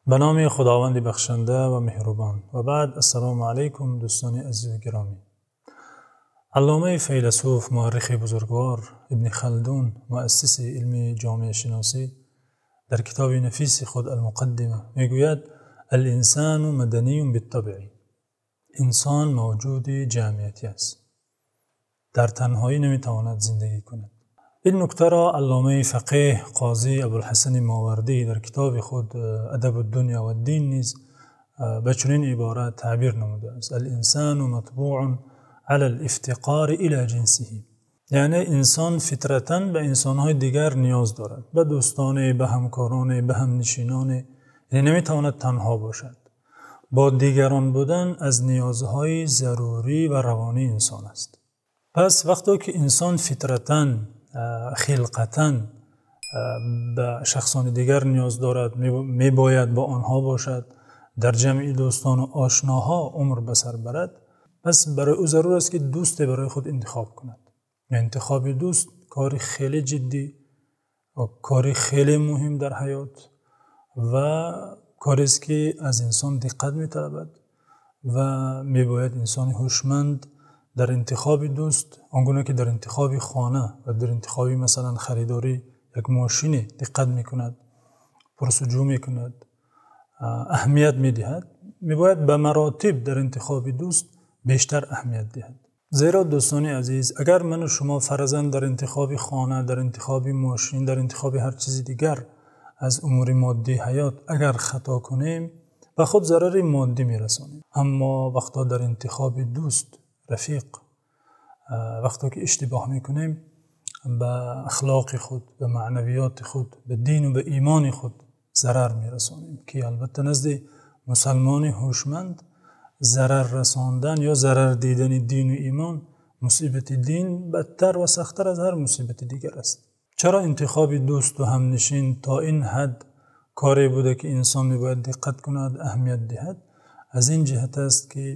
Ба номи Худованди бахшанда ва меҳрубон. Ва баъд, ассалому алайкум, дӯстони азиз ва гиромӣ. Алломаи файласуф, муаррихи бузургвор Ибни Халдун, муассиси илми ҷомеашиносӣ, дар китоби нафиси худ ал-Муқаддима мегӯяд: ал-инсону маданиюн бит-табъ. Инсон мавҷуди ҷамъиятӣ аст. Дар танҳоӣ наметавонад зиндагӣ кунад. Ин нуктаро алломаи фақеҳ қозӣ Абулҳасан Мовардӣ дар китоби худ Адаб-уд-дунё вад-дин низ ба чунин иборат таъбир намудааст: ал-инсону матбӯъун ъала-л-ифтиқор ило ҷинсиҳи. Яъне инсон фитратан ба инсонҳои дигар ниёз дорад, ба дӯстон, ба ҳамкорон, ба ҳамнишинон. Яъне наметавонад танҳо бошад. Бо дигарон будан аз ниёзҳои зарурӣ ва равонии инсон аст. Пас вақте ки инсон фитратан, хилқатан ба шахсони дигар ниёз дорад, мебояд бо онҳо бошад, дар ҷамъи дӯстон ва ошноҳо умр ба сар барад, пас барои ӯ зарур аст, ки дӯсте барои худ интихоб кунад. Интихоби дӯст кори хеле ҷиддӣ ва кори хеле муҳим дар ҳаёт ва корест, ки аз инсон диққат металабад ва мебояд инсони ҳушманд дар интихоби дӯст, он гуна ки дар интихоби хона ва дар интихоби масалан харидории як мошине диққат мекунад, пурсуҷӯ мекунад, аҳамият медиҳад, мебояд ба маротиб дар интихоби дӯст бештар аҳамият диҳад. Зеро дӯстони азиз, агар ман ва шумо фарзан дар интихоби хона, дар интихоби мошин, дар интихоби ҳар чизи дигар аз умури моддии ҳаёт агар хато кунем, ба худ зарари моддӣ мерасонем. Аммо вақте дар интихоби дӯст, рафиқ, вақте ки иштибоҳ мекунем, ба ахлоқи худ, ба маънавиёти худ, ба дин ва ба имони худ зарар мерасонем, ки албатта назди мусулмони ҳушманд зарар расондан ё зарар дидани дин ва имон, мусибати дин бадтар ва сахттар аз ҳар мусибати дигар аст. Чаро интихоби дӯст ва ҳамнишин то ин ҳад коре буда, ки инсон мебояд диққат кунад, аҳамият диҳад? Аз ин ҷиҳат аст, ки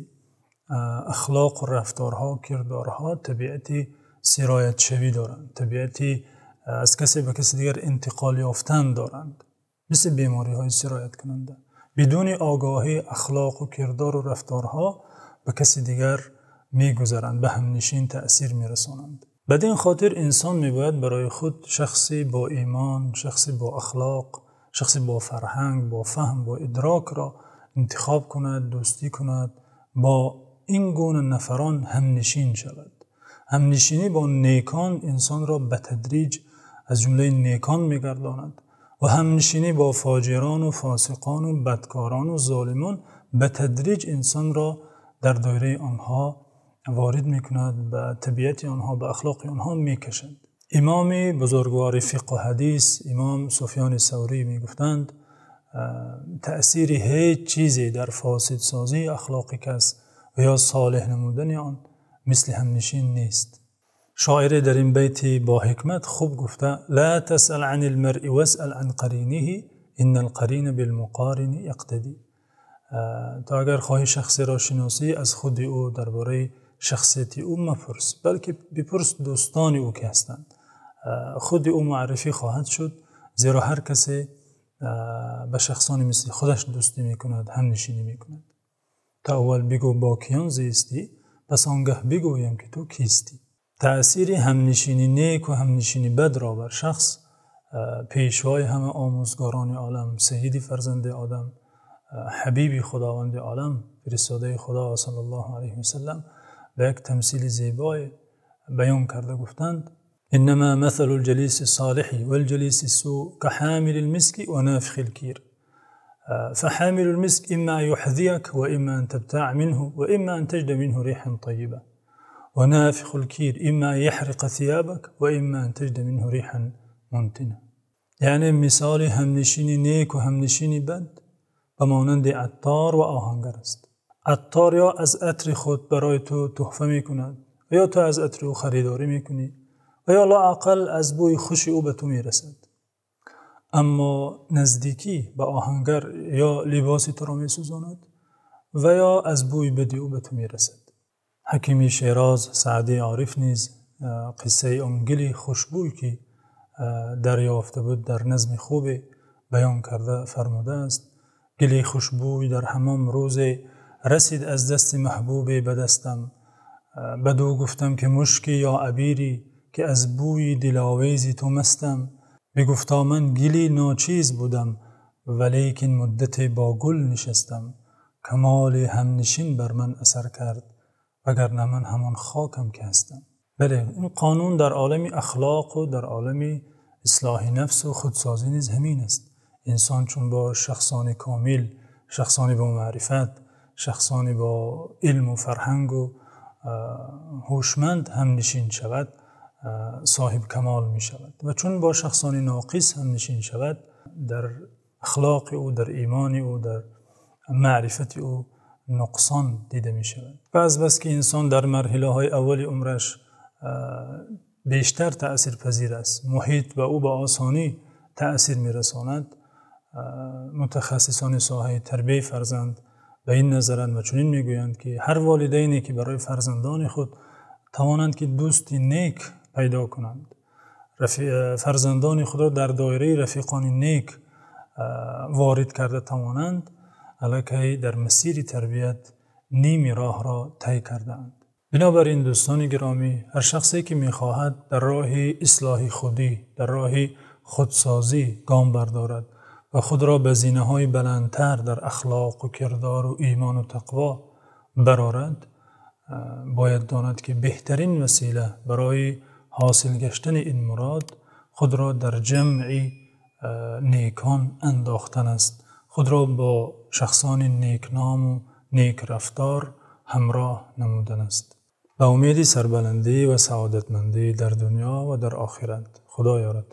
ахлоқ ва рафторҳо, кирдорҳо табиати сироятшавӣ доранд, табиати аз касе ба каси дигар интиқол ёфтан доранд, мисли бемориҳои сирояткунанда. Бидуни огоҳӣ ахлоқ ва кирдор ва рафторҳо ба каси дигар мегузаранд, ба ҳамнишин таъсир мерасонанд. Бад-ин хотир инсон мебояд барои худ шахсе бо имон, шахсе бо ахлоқ, шахсе бо фарҳанг, бо фаҳм, бо идрок ро интихоб кунад, дӯстӣ кунад, бо ин гуна нафарон ҳамнишин шавад. Ҳамнишинӣ бо некон инсонро ба тадриҷ аз ҷумлаи некон мегардонад ва ҳамнишинӣ бо фоҷирон ва фосиқон ва бадкорон ва золимон ба тадриҷ инсонро дар доираи онҳо ворид мекунад, ба табиати онҳо, ба ахлоқи онҳо мекашад. Имоми бузургвори фиқҳ ва ҳадис, имом Суфёни Саврӣ мегуфтанд: таъсири ҳеҷ чизе дар фосидсозии ахлоқи кас ва ё солеҳ намудани он мисли ҳамнишин нест. Шоире дар ин байти бо ҳикмат хуб гуфта: ла тасъал ъанил маръи васъал ъан қариниҳи иннал қарина билмуқорини яқтадӣ. То агар хоҳӣ шахсеро шиносӣ, аз худи ӯ дар бораи шахсияти ӯ мапурс, балки бипурс дӯстони ӯ ки ҳастанд. Худи ӯ муаррифӣ хоҳад шуд, зеро ҳар касе ба шахсоне мисли худаш дӯстӣ мекунад, ҳамнишинӣ мекунад. То аввал бигӯ бо киён зистӣ, пас он гаҳ бигӯям, ки ту кистӣ. Таъсири ҳамнишинии нек ва ҳамнишинии бад ро бар шахс пешвои ҳама омӯзгорони олам, саййиди фарзанди Одам, ҳабиби Худованди олам, фиристодаи Худо саллаллоҳу алайҳи васаллам ба як тамсили зебое баён карда гуфтанд: иннамо масалул ҷалисис солиҳи вал ҷалисис сӯъ каҳомилил миски ва нофихил кир. Фаҳомилул миск иммо ан юҳзияка ва иммо ан табтаъа минҳу ва иммо ан таҷида минҳу риҳан таййиба. Ва нофихул кир иммо ан яҳриқа сиябака ва иммо ан таҷида минҳу риҳан мунтина. Яъне мисоли ҳамнишини нек ва ҳамнишини бад ба монанди аттор ва оҳангар аст. Аттор ё аз атри худ барои ту туҳфа мекунад ва ё ту аз атри ӯ харидорӣ мекунӣ ва ё лоақал аз бӯи хуши ӯ ба ту мерасад. Аммо наздикӣ ба оҳангар ё либоси туро месӯзонад ва ё аз бӯи бади ӯ ба ту мерасад. Ҳакими Шероз Саъдии Ориф низ қиссаи он гили хушбӯй, ки дарёфта буд, дар назми хубе баён карда фармудааст: Гили хушбӯй дар ҳамом рӯзе расид аз дасти маҳбубе ба дастам. Бад-ӯ гуфтам, ки мушке ё абире, ки аз бӯи диловези ту мастам. Бигуфта: ман гили ночиз будам, валекин муддате бо гул нишастам. Камоли ҳамнишин бар ман асар кард, вагарна ман ҳамон хокам, ки ҳастам. Бале, ин қонун дар олами ахлоқ ва дар олами ислоҳи нафс ва худсозӣ низ ҳамин аст. Инсон чун бо шахсони комил, шахсони бо маърифат, шахсони бо илм ва фарҳанг ва ҳушманд ҳамнишин шавад, соҳиби камол мешавад ва чун бо шахсони ноқис ҳамнишин шавад, дар ахлоқи ӯ, дар имони ӯ, дар маърифати ӯ нуқсон дида мешавад. Ва аз бас ки инсон дар марҳилаҳои аввали умраш бештар таъсирпазир аст, муҳит ба ӯ ба осонӣ таъсир мерасонад. Мутахассисони соҳаи тарбияти фарзанд ба ин назаранд ва чунин мегӯянд, ки ҳар волидайне ки барои фарзандони худ тавонанд, ки дӯсти нек пайдо кунанд, фарзандони худро дар доираи рафиқони нек ворид карда тавонанд, аллакай дар масири тарбият ними роҳро тай кардаанд. Бинобар ин, дӯстони гиромӣ, ҳар шахсе ки мехоҳад дар роҳи ислоҳи худӣ, дар роҳи худсозӣ гом бардорад ва худро ба зинаҳои баландтар дар ахлоқ ва кирдор ва имон ва тақво барорад, бояд донад, ки беҳтарин васила барои ҳосил гаштани ин мурод худро дар ҷамъи некон андохтан аст. Худро бо шахсони некном ва некрафтор ҳамроҳ намудан аст. Ба умеди сарбаландӣ ва саодатмандӣ дар дунё ва дар охират. Худо ёрат.